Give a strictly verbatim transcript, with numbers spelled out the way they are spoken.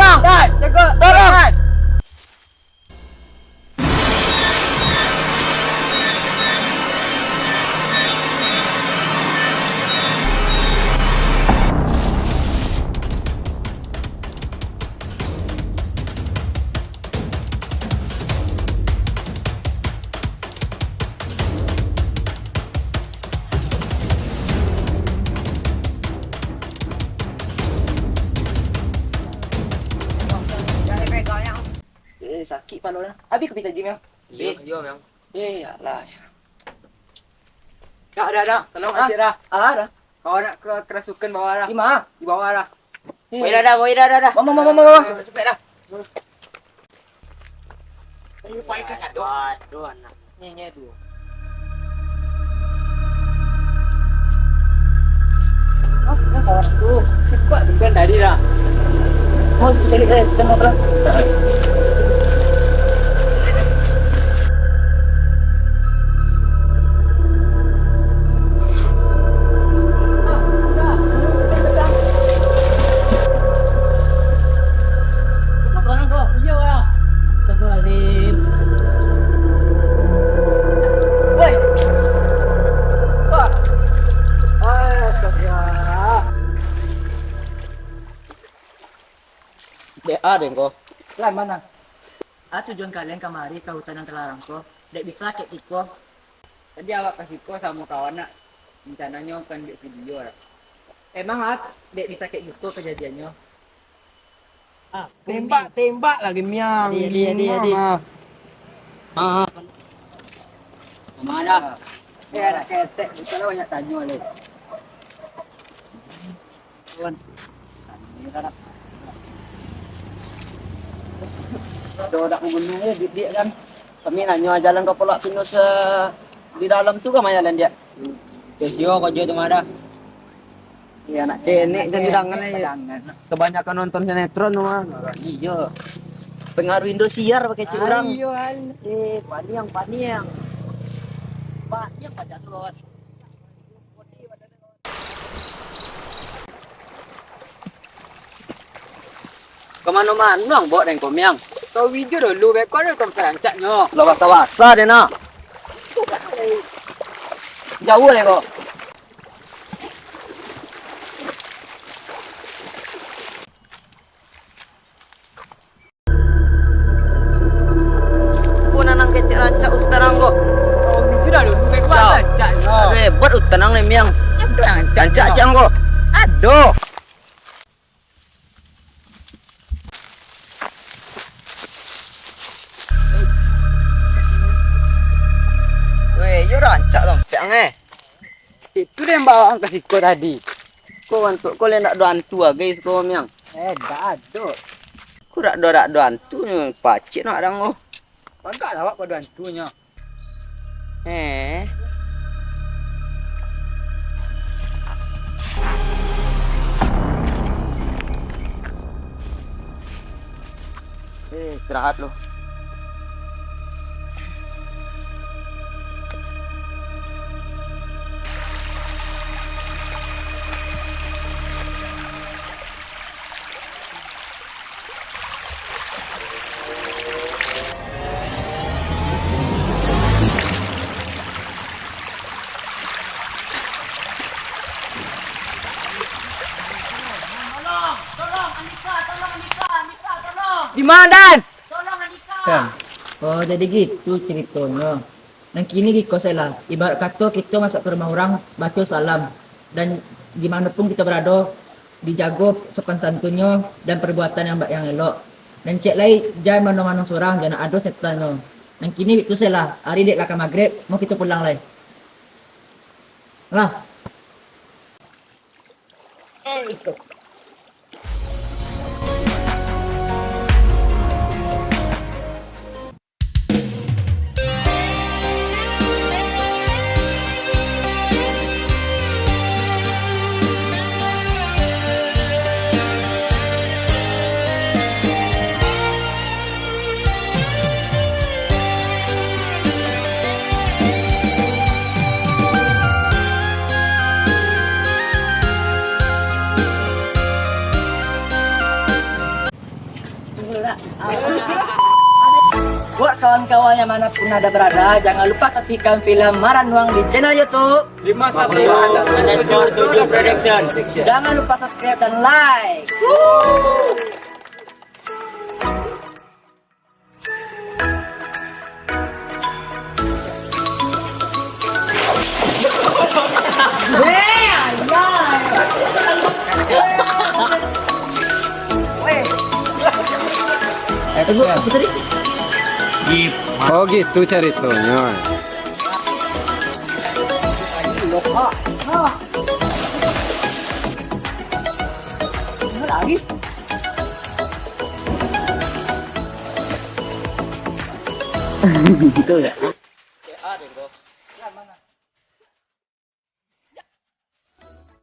Tolong! Tolong! Eh, sakik palo dah. Abih kopi tadi, Miang? Iyo, iyo, Miang. Eh, alah. Dah, dah, dah. Tolong, ah, cek dah. Alah, dah. Kawan nak ke kerasukan bawah dah. Di ma? Di bawah dah. Eh. Bawah dah, dah, bawah dah, dah, dah. Mama, mama, mama. Cepet dah. Ayo, pai ka sadok. Aduh, anak. Nyenyek tu. Ah, nan kawan tu. Kuat bukan tadi dah. Oh, cari, eh, kita mau pulang. Astagfirullahaladzim. Woi. Wah. Astagfirullah. Dek a, dek ko. Lah, ma nan? A tujuan kalian kamari ka hutan nan talarang ko, dek bisa kek kiko? Tadi awak ka siko samo kawan nak, rencanonyo ka ambiak video lah. Emang a dek bisa kek kiko kajadiannyo? Ah, tembak, tembak lagi, Miang. Adi, adi, adi, adi. Ah. Ah. Kama dah? Eh, anak ketek, bukan lah banyak tanyo lai. Kawan. Ado dak gubernur, eh, dik-dik kan. Kami nanyo jalan ka Pulau Pinus, eh, di dalam tu ka ma jalan, Diak? Sio-sio ko jo tu mah dah. Iya, anak ketek jan didangan, eh. Kebanyakan nonton sinetron tu mah. Iyo. Pengaruh Indosiar pakai cik urang. Iyo, al. Eh, paniang, paniang. Paniang pacah tu, kawan. Ka mano-mano ang baok den ko, Miang? Tahu ijo dulu, beko ado tong karancaknyo. Lah basa-basa den nah. Jauah lai ko. Ko nan kecek rancak utan ang ko. Oh, sudah dulu, baik kuat rancaknyo. Aduh, hebat utan ang ni, Miang. Aduh, rancak. Rancak cek ang ko. Aduh. Weh, iyo rancak dong, cek ang eh. Itu den bawa ang ka siko tadi. Ko bantuak ko lai ndak ado antu agai siko, Miang. Eh, ndak ado. Ko ndak ado, ndak ado antunyo, pacik nak dang ko. Pagak lah awak pado antunyo. Eh. Eh, istirahat lu. Tolong, tolong, Andika, tolong, Andika, Andika, tolong. Di ma, Dan? Tolong, Andika. Kan? Oh, jadi gitu ceritonyo. Nan kini giko se lah, ibarat kato kito masuak ka rumah urang, baco salam, dan di mano pun kito barado, dijago sopan santunnyo dan perbuatan yang ba-, yang elok. Dan cek lai, jan mano-mano surang, jan ado setannyo. Nan kini itu se lah, ari dek lah ka magrib, mau kito pulang lai. Lah. Kawan-kawan yang mana pun ada berada, jangan lupa saksikan film Maranuang di channel YouTube Lima satu underscore tujuh production. Jangan lupa subscribe dan like. Oh gitu caritonyo. Lagi. Gitu ya.